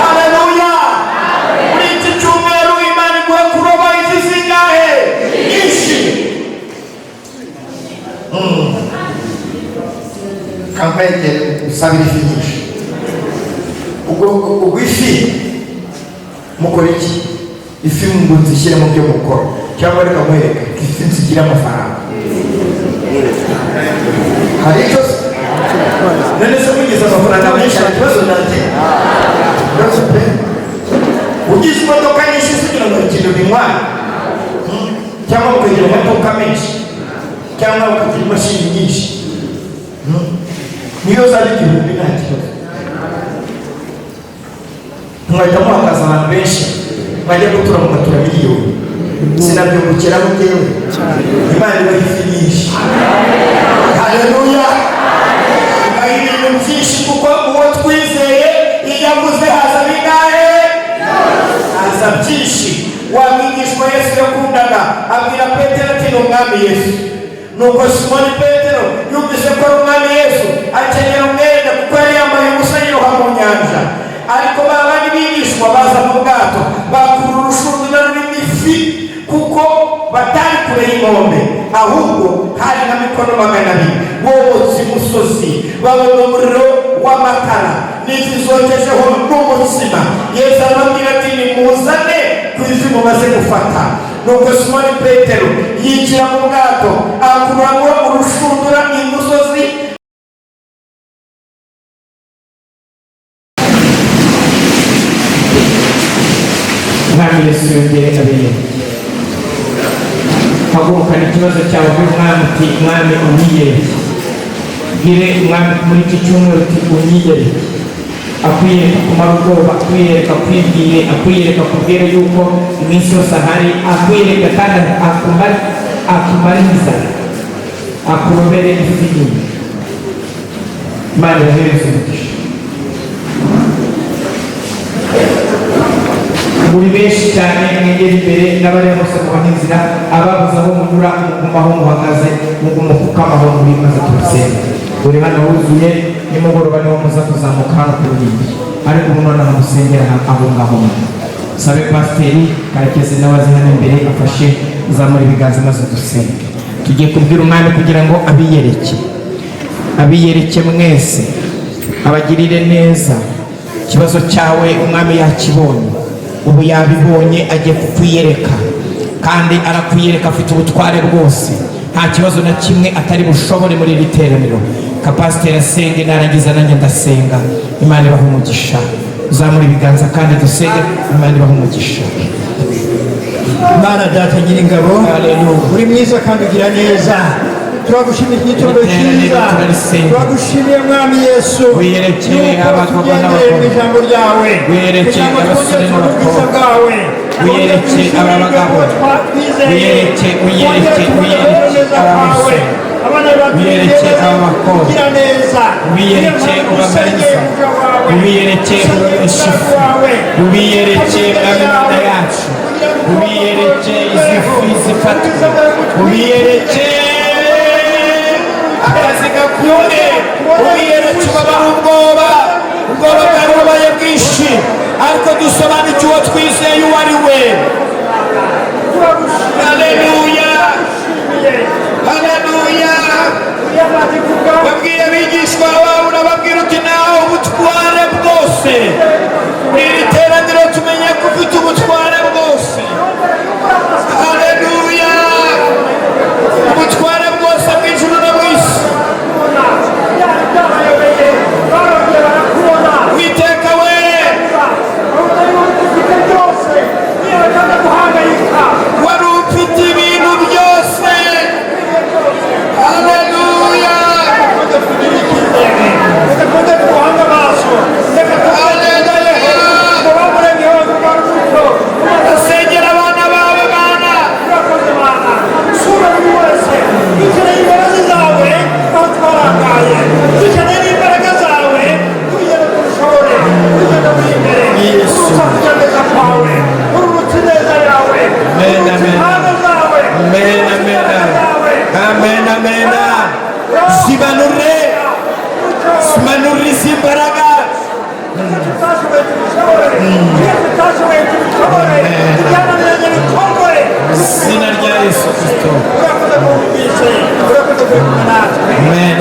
Speaker 7: Haleluya! Muri iki cyumweru Imana iguhe kuroba ifi zingahe? Nyinshi. Kamwegere usabira ifi nyinshi. Ubwo ifi mukora iki? Ifi ngo nzishyire mu byo mukora, cyangwa reka nkwereke ifi nzigira amafaranga. Hari icyo se?
Speaker 1: None se mugize amafaranga menshi, hari ikibazo nagira?
Speaker 7: Ibibazo pe.
Speaker 1: Ugize imodoka nyinshi kugira ngo ikintu binywane, cyangwa ukagira amaduka menshi, cyangwa ukagira imashini nyinshi, niyo zaba 1000 nta kibazo. Mwahita muhakaza abantu benshi, mwajya gutura mugatura miliyoni, sinabyungukiramo njyewe. Imana ibaha ifi nyinshi.
Speaker 7: Haleluya!
Speaker 1: Ibaha ibintu byinshi, kuko uwo twizeye iyo avuze haza bingahe? Haza byinshi. Wa mwigishwa Yesu yakundaga abwira Petero ati: "Ni Umwami Yesu." Nuko Simoni Petero yumvise ko ari Umwami Yesu, akenyera umwenda, kuko yari yambaye ubusa, yiroha mu nyanja. Ariko ba bandi bigishwa baza mu bwato, bakurura urushundura rurimo ifi, kuko batari kure y'inkombe, ahubwo hari nka mikono 200. Bomotse imusozi, babona umuriro w'amakara n'ifi zokejeho n'umutsima. Yesu arababwira ati: "Nimuzane ku ifi mumaze gufata." Nuko Simoni Petero yinjira mu bwato, akuramo urushundura imusozi. Mwami Yesu yongere abiyereke. Hagurukana ikibazo cyawe, ubwire Umwami uti: "Mwami, unyiyereke." Bwire Umwami muri iki cyumweru uti: "Unyiyereke." Akwiyereka kumara ubwoba, akwiyereka kwibwire, akwiyereka kubwire yuko iminsi yose ahari, akwiyereka kandi akumare inzara, akurobere ifi nini. Imana ibahereze umugisha. Muri benshi cyane, mwegera imbere, n'abari bose mubaha inzira. Ababuze aho munyura, muguma aho muhagaze, muguma mupfukama aho muri, maze tubasenge. Dore hano huzuye, nimugoroba niho muza kuzamuka hano ku ruhimbi, ariko ubu nonaha musengera aho ngaho muri. Sabe Pasiteri Karekezi nawe aze hano imbere, afashe uzamura ibiganza maze dusenge. Tugiye kubwira Umwami kugira ngo abiyereke, abiyereke mwese, abagirire neza. Ikibazo cyawe Umwami yakibonye, ubu yabibonye, agiye kukwiyereka kandi arakwiyereka afite ubutware bwose. Nta kibazo na kimwe atari bushobore muri iri teraniro. Kapasiteri asenge, narangiza nanjye ndasenga. Imana ibaha umugisha. Uzamura ibiganza kandi dusenge. Imana ibaha umugisha.
Speaker 2: Mana Data Nyiringabo,
Speaker 1: Haleluya.
Speaker 2: uri mwiza kandi ugira neza. Turagushimiye iki gitondo
Speaker 1: Iteraniro
Speaker 2: cyiza.
Speaker 1: turarisenga.
Speaker 2: Turagushimiye, Mwami Yesu,
Speaker 1: Wiyerekere
Speaker 2: yuko
Speaker 1: abagabo
Speaker 2: tugendeye mu
Speaker 1: n'abagore.
Speaker 2: ijambo ryawe
Speaker 1: Wiyerekere
Speaker 2: kugira ngo
Speaker 1: abasore
Speaker 2: twongere tubone ubwiza
Speaker 1: n'abakobwa.
Speaker 2: bwawe.
Speaker 1: Wiyereke aba bagabo. Wiyereke, wiyereke, wiyereke aba basore. Wiyereke aba bakobwa. Wiyereke ubamariza. Wiyereke ubabesha ifu. Wiyereke, Mwami Mana yacu. Wiyereke izi fi zifatwe. Wiyereke akazi gakunde. Wiyereke ubabara ubwoba. Ubwoba bwari bubaye bwinshi, ariko dusobanukiwe uwo twizeye uwo ari we. Haleluya, haleluya! Wabwiye abigishwa bawe, urababwira uti: "Nawe ubutware bwose." Muri iri teraniro tumenye ko ufite ubutware bwose. Haleluya! Ubutware bwose bw'ijuru no mu isi. Witeka we, wari ufite ibintu byose. Haleluya, haleluya! Asengera abana bawe, Mana.
Speaker 2: Dukeneye imbabazi zawe aho twarangaye, dukeneye n'imbaraga zawe kugira ngo dushobore kugenda muri imbere.
Speaker 1: Yesu.
Speaker 2: Urutsa kujya neza kwawe, ururutsa ineza yawe,
Speaker 1: Amen,
Speaker 2: ururutsa
Speaker 1: amen.
Speaker 2: impano zawe,
Speaker 1: Amen,
Speaker 2: ururutsa
Speaker 1: amen.
Speaker 2: imbaraga zawe.
Speaker 1: Amen, amen. Zimanure, zimanure izi mbaraga.
Speaker 2: Ibyo tutashoboye tubishobore, ibyo tutashoboye tubishobore, ibyananiranye bikorwe.
Speaker 1: Izina rya Yesu Kristo.
Speaker 2: Urakoze ko wumvise, urakoze ko uri kumwe natwe.
Speaker 1: Amen.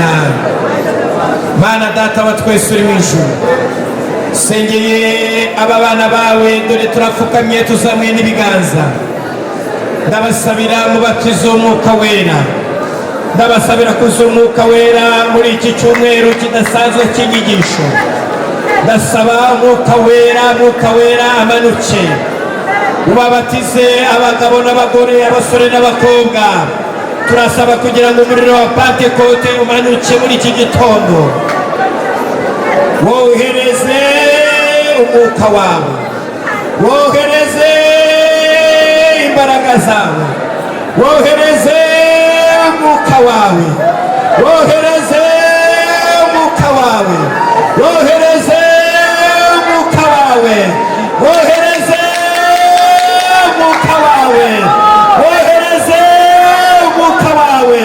Speaker 1: Mana Data wa twese uri mu ijuru, sengeye aba bana bawe. Dore turapfukamye, tuzamuye n'ibiganza. Ndabasabira mubatizo w'Umwuka Wera. Ndabasabira kuzura Umwuka Wera muri iki cyumweru kidasanzwe cy'inyigisho. Ndasaba Umwuka Wera, Umwuka Wera amanuke ubabatize, abagabo n'abagore, abasore n'abakobwa. Turasaba kugira ngo umuriro wa Pantekote umanuke muri iki gitondo, wohereze umwuka wawe, wohereze imbaraga zawe, wohereze umwuka wawe, wohereze umwuka wawe, wohereze umwuka wawe, wohereze umwuka wawe, wohereze umwuka wawe,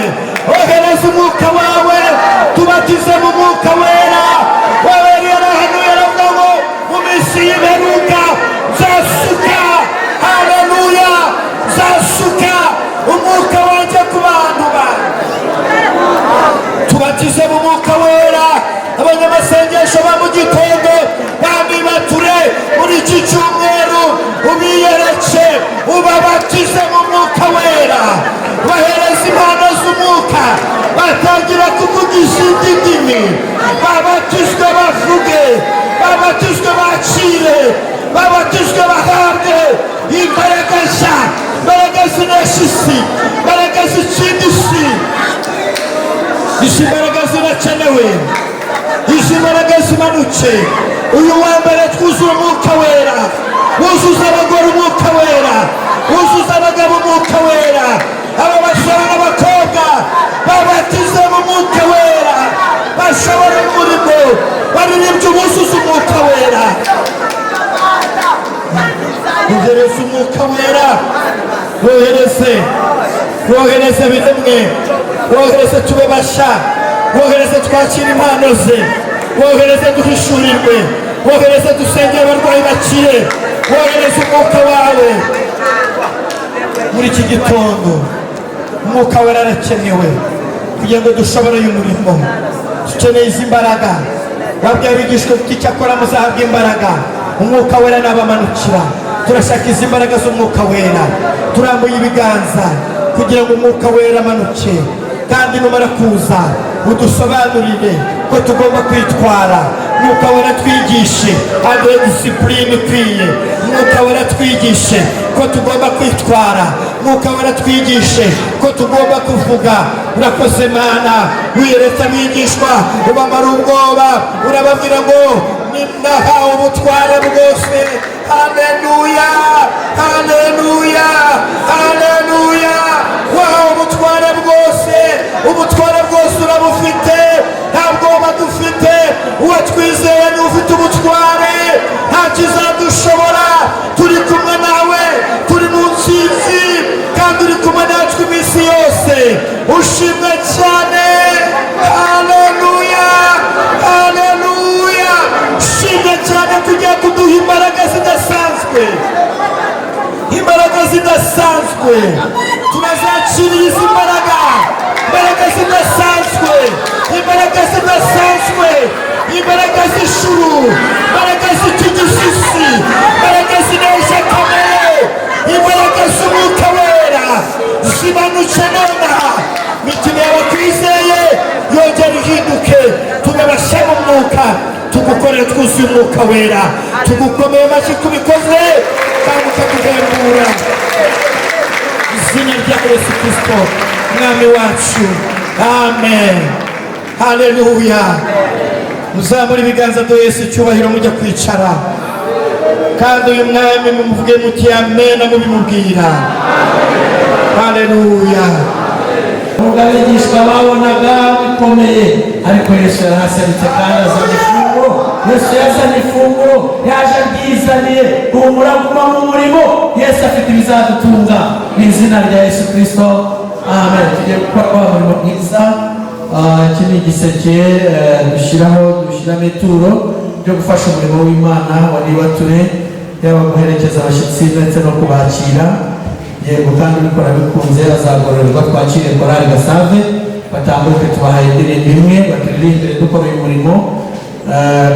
Speaker 1: Zirakenewe, izi mbaraga zimanuke. Uyu wa mbere twuzura Umwuka Wera, wuzuza abagore Umwuka Wera, wuzuza abagabo Umwuka Wera, aba basore n'abakobwa babatize mu Mwuka Wera, bashobora umurimo, baririmbye, ubuzuza Umwuka Wera. Wohereze Umwuka Wera, wohereze, wohereze biremwe, wohereze tube basha, wohereze twakire impano ze, wohereze duhishurirwe, wohereze dusengere abarwayi bakire, wohereze Umwuka wawe muri iki gitondo. Umwuka Wera arakenewe kugira ngo dushobore uyu murimo. Dukeneye izi mbaraga. Wabwiye abigishwa uti: "Icyakora muzahabwa imbaraga Umwuka Wera nabamanukira." Turashaka izi mbaraga z'Umwuka Wera. Turambuye ibiganza kugira ngo Umwuka Wera amanuke, kandi numara kuza udusobanurire ko tugomba kwitwara. Mwuka Wera, twigishe, aduhe discipline ikwiye. Mwuka Wera, twigishe ko tugomba kwitwara. Mwuka Wera, twigishe ko tugomba kuvuga. Urakoze Mana, wiyeretse abigishwa ubamara ubwoba, urababwira ngo: "Nahawe ubutware bwose." Haleluya, haleluya, haleluya! Wahawe ubutware bwose, ubutware bwose urabufite. Nta bwoba dufite, uwatwizeye ni ufite ubutware, nta kizadushobora. Turi kumwe nawe, turi mu nsinzi, kandi uri kumwe natwe iminsi yose. Ushimwe cyane. Haleluya, haleluya! Ushimwe cyane kugira kuduha imbaraga zidasanzwe, imbaraga zidasanzwe. Turazakiriye izi mbaraga, imbaraga zidasanzwe, imbaraga zidasanzwe, imbaraga z'ijuru, imbaraga z'ikigisisi, imbaraga zinesha kamere, imbaraga z'Umwuka Wera zimanutse nonaha. Imitima y'abakwizeye yongera ihinduke, tugabasha mu mwuka, tugukorere twuzuye Umwuka Wera. Tugukomeye amashyi kubikoze kandi ukaduhembura. Izina rya Yesu Kirisito Mwami wacu, amen. Haleluya! Muzamura ibiganza bya Yesu icyubahiro, mujya kwicara. Kandi uyu mwami mumuvuge muti amena, mubimubwira. Haleluya!
Speaker 3: Nubwo abigishwa babonaga bikomeye, ariko Yesu yarahaserutse kandi azana ifunguro. Yesu yazanye ifunguro, yaje aryizaniye. Humura, guma mu murimo, Yesu afite ibizadutunga. Mu izina rya Yesu Kirisito, amen. Tugiye gukora wa murimo mwiza. Iki ni igiseke dushyiraho, dushyiramo ituro ryo gufasha umurimo w'Imana wa Nibature, yaba guherekeza abashyitsi ndetse no kubakira. Yego, kandi ubikora bikunze azagororerwa. Twakire korali Gasave, batambuke, tubahaye indirimbo imwe baturirimbire dukora uyu murimo.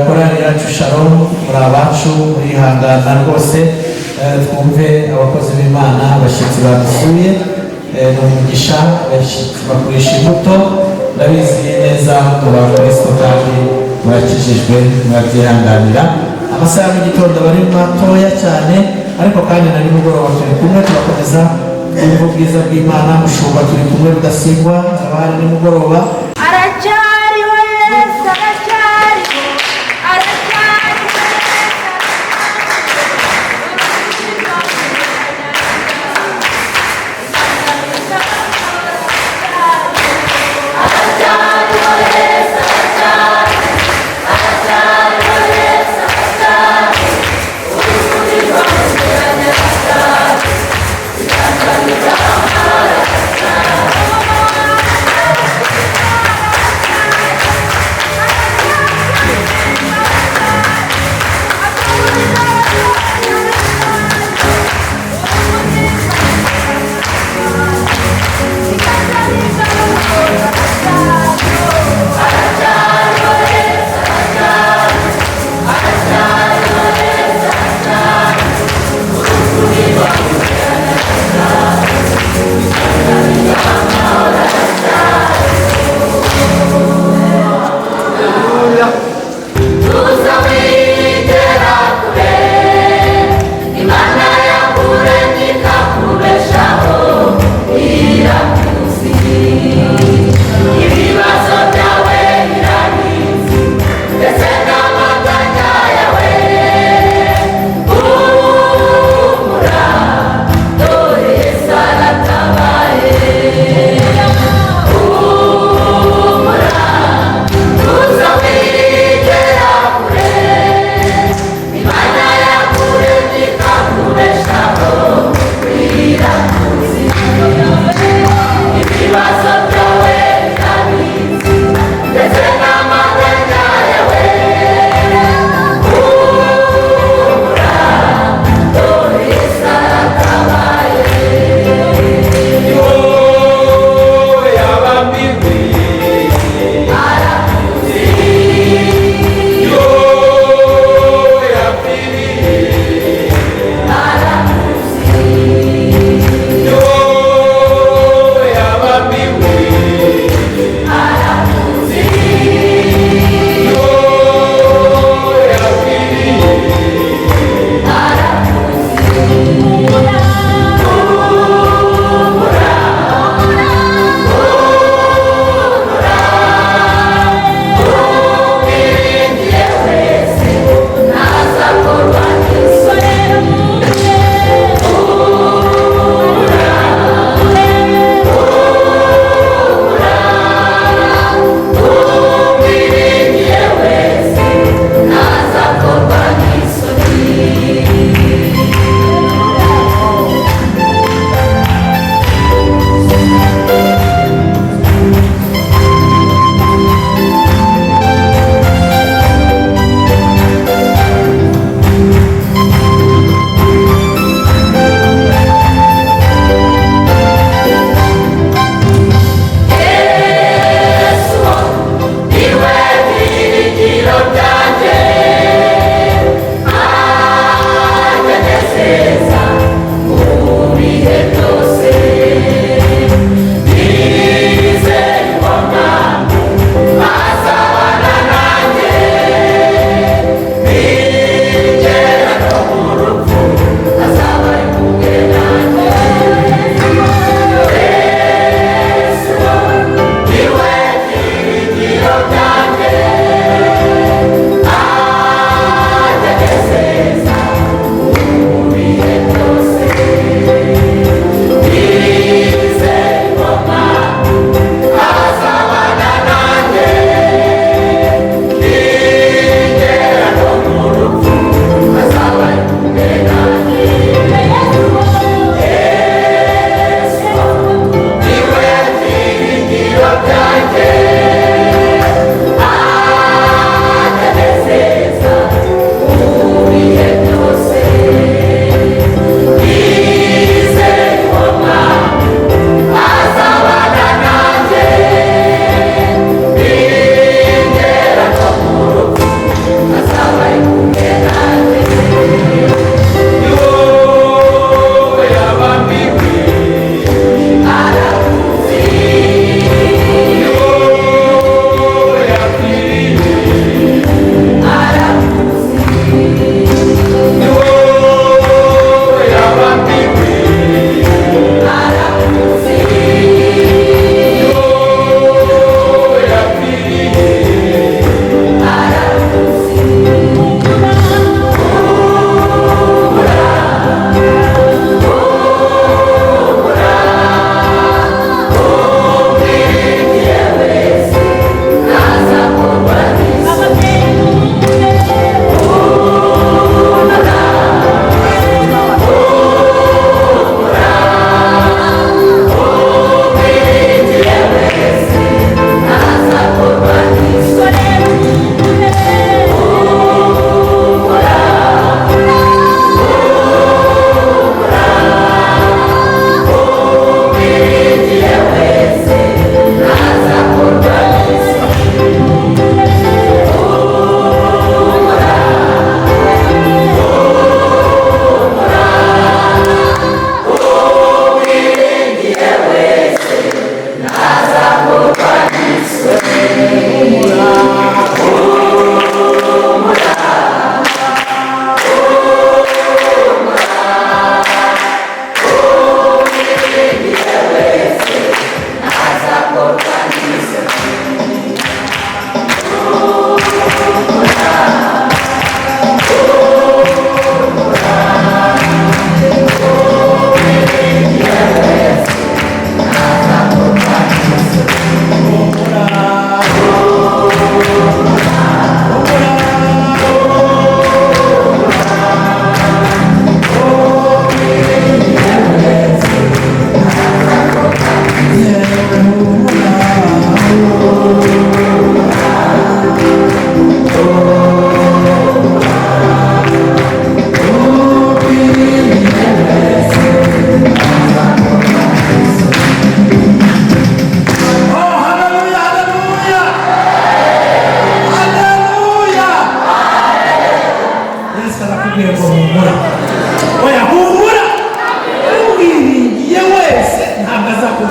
Speaker 3: Korali yacu Shalom, muri abacu, murihangana rwose. Twumve abakozi b'Imana, abashyitsi badusuye. Ni umugisha, abashyitsi bakurisha imbuto. Ndabizi neza mu bakristo kandi murakijijwe, murabyihanganira. Amasaha ya mu gitondo aba ari matoya cyane, ariko kandi na nimugoroba turi kumwe, turakomeza twumva ubwiza bw'Imana. Mushumba turi kumwe, Rudasingwa haba hari nimugoroba.
Speaker 4: Aracyariho Yesu, aracyariho, aracyariho Yesu.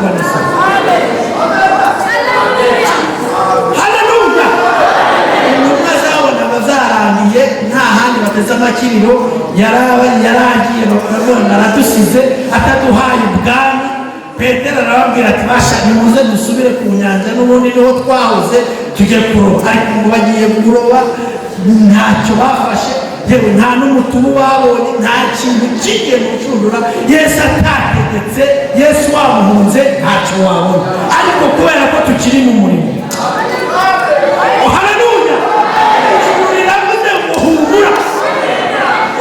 Speaker 3: tuzakorwa n'isoni. Haleluya! Intumwa zabonaga zarangiye, nta handi bateze amakiriro. Yaragiye, none aradusize ataduhaye ubwami. Petero arababwira ati: "Basha, nimuze dusubire ku nyanja, n'ubundi niho twahoze, tujye kuroba." Ariko ngo bagiye kuroba ntacyo bafashe, yewe nta n'umutubu babonye, nta kintu kigiye mu rushundura. Yesu atategetse, Yesu wamuhunze, ntacyo wabona. Ariko kubera ko tukiri mu murimo, haleluya, ijuru riravuze ngo: "Humura,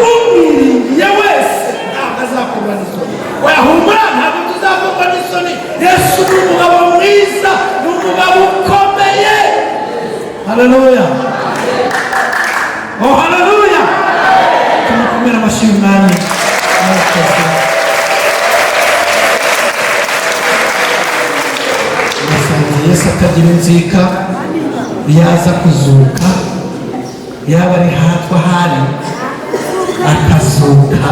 Speaker 3: umwiringiye wese ntabwo azakorwa n'isoni." Oya, humura, ntabwo tuzakorwa n'isoni. Yesu ni umugabo mwiza, ni umugabo ukomeye. Haleluya! Oh, haleluya! Tumukomere amashyi y'umwami. Murakoze. Nasanze Yesu atagira inzika. Yaza kuzuka, yaba ari hatwa ahari akazuka,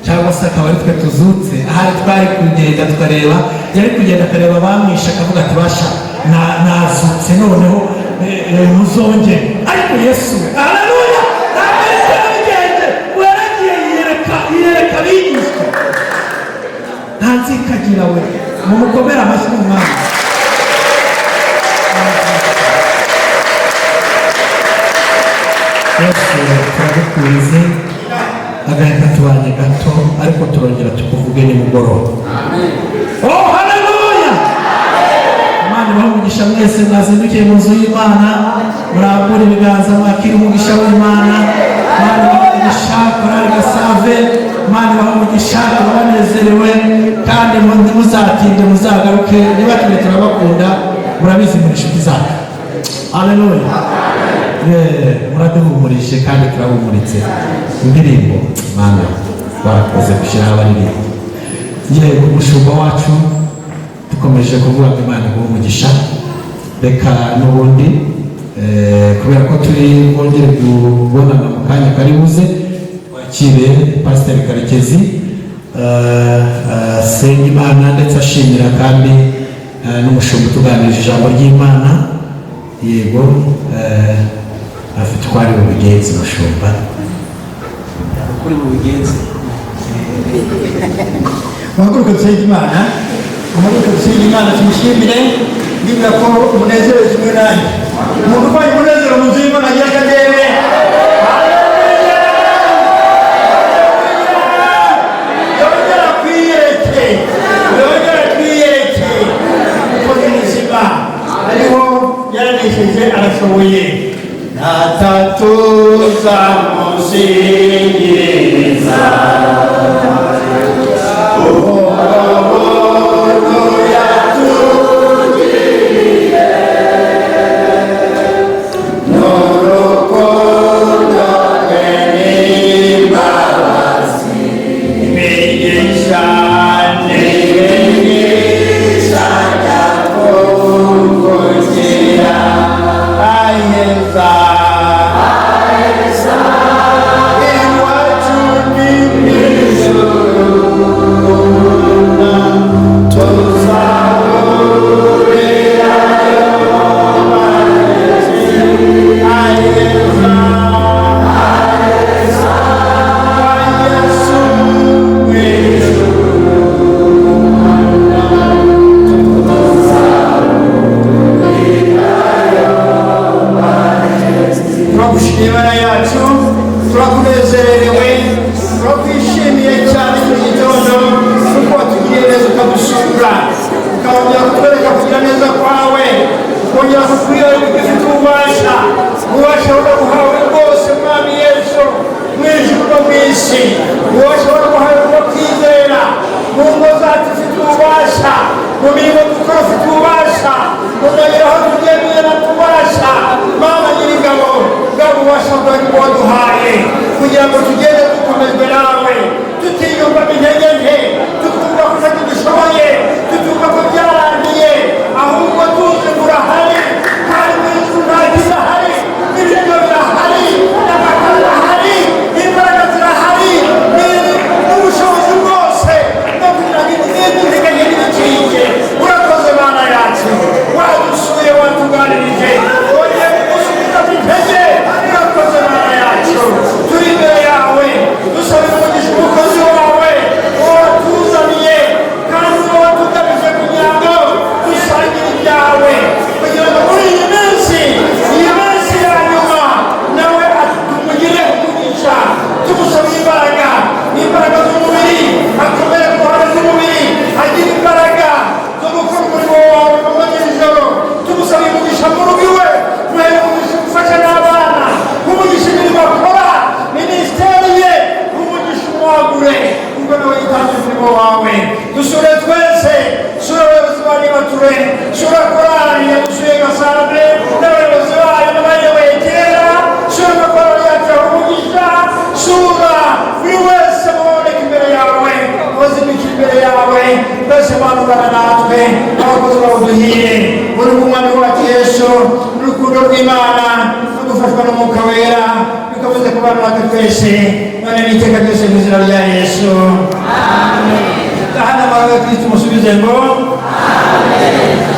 Speaker 3: cyangwa se akaba ari twe tuzutse, ahari twari kugenda tukareba, yari kugenda akareba abamwishe akavuga ati: "Basha, nazutse noneho, muzongere." Ariko Yesu we, haleluya, ntabwo ariko yabigenje. We yaragiye yiyereka abigishwa, nta nzika agira. We mumukomere amashyi mu mwami. Yesu, turagukunze. Agahita tubanye gato, ariko turongera tukuvuge nimugoroba. Oh, haleluya! Imana ibahe umugisha mwese mwazindukiye mu nzu y'Imana. Murambure ibiganza mwakire umugisha w'Imana. Imana ibahe umugisha. Korali Gasave, Imana ibahe umugisha. Turabanezerewe kandi ntimuzatinde, muzagaruke. Niba turi turabakunda, murabizi, muri inshuti zacu. Haleluya! Muraduhumurije kandi turahumuritse. Indirimbo, Mana, warakoze gushyiraho abaririmbo. Yego, umushumba wacu, dukomeje kuvuga ngo Imana iguhe umugisha. Reka n'ubundi, kubera ko turi bwongere kubonana mu kanya kari buze, twakire Pasiteri Karekezi, asenga Imana ndetse ashimira kandi n'umushumba utuganirije ijambo ry'Imana. Yego, afite uko ari bubigenze, mushumba.
Speaker 8: Kuri bubigenze.
Speaker 2: Muhaguruke dusenge Imana, muhaguruke dusenge Imana, tumushimire. Ndibwira ko umunezero kimwe nanjye, umuntu uvanye umunezero mu nzu y'Imana agira akadebe. Yongera kwiyereke, yongera kwiyereke kuko ni muzima, ariho yaranesheje, arashoboye. Natatuza musingiriza Turagushimiye Imana yacu, turakunezerewe, turakwishimiye cyane iki gitondo kuko watugiriye neza, ukadusura, ukongera kutwereka kugira neza kwawe, ukongera kutwiyereka ko ufite ububasha, ububasha buhawe bwose, Mwami Yesu, mu ijuru no mu isi, ububasha buhawe bwo kwizera mu ngo zacu ufite ububasha, mu mirimo dukora ufite ububasha, mu mayira aho tugiye tubasha. Mama Nyir'ingabo, bwa bubasha bwawe waduhaye kugira ngo tugende dukomejwe nawe, tutiyumvamo intege nke, tukumva ko ntacyo dushoboye, tutumva ko byarangiye, ahubwo tuzi ngo urahari, kandi mu ijuru nta kidahari, n'ibiryo birahari, n'amakara arahari, imbaraga zirahari, n'ubushobozi bwose no kugira ngo intege nke ntibicike. Uduhire muri bw'Umwami wacu Yesu, n'urukundo rw'Imana, no gufashwa n'Umwuka Wera bikomeze kubana natwe twese none n'iteka ryose, mu izina rya Yesu. Tahana amahoro ya Kristo. Musubize ngo amen.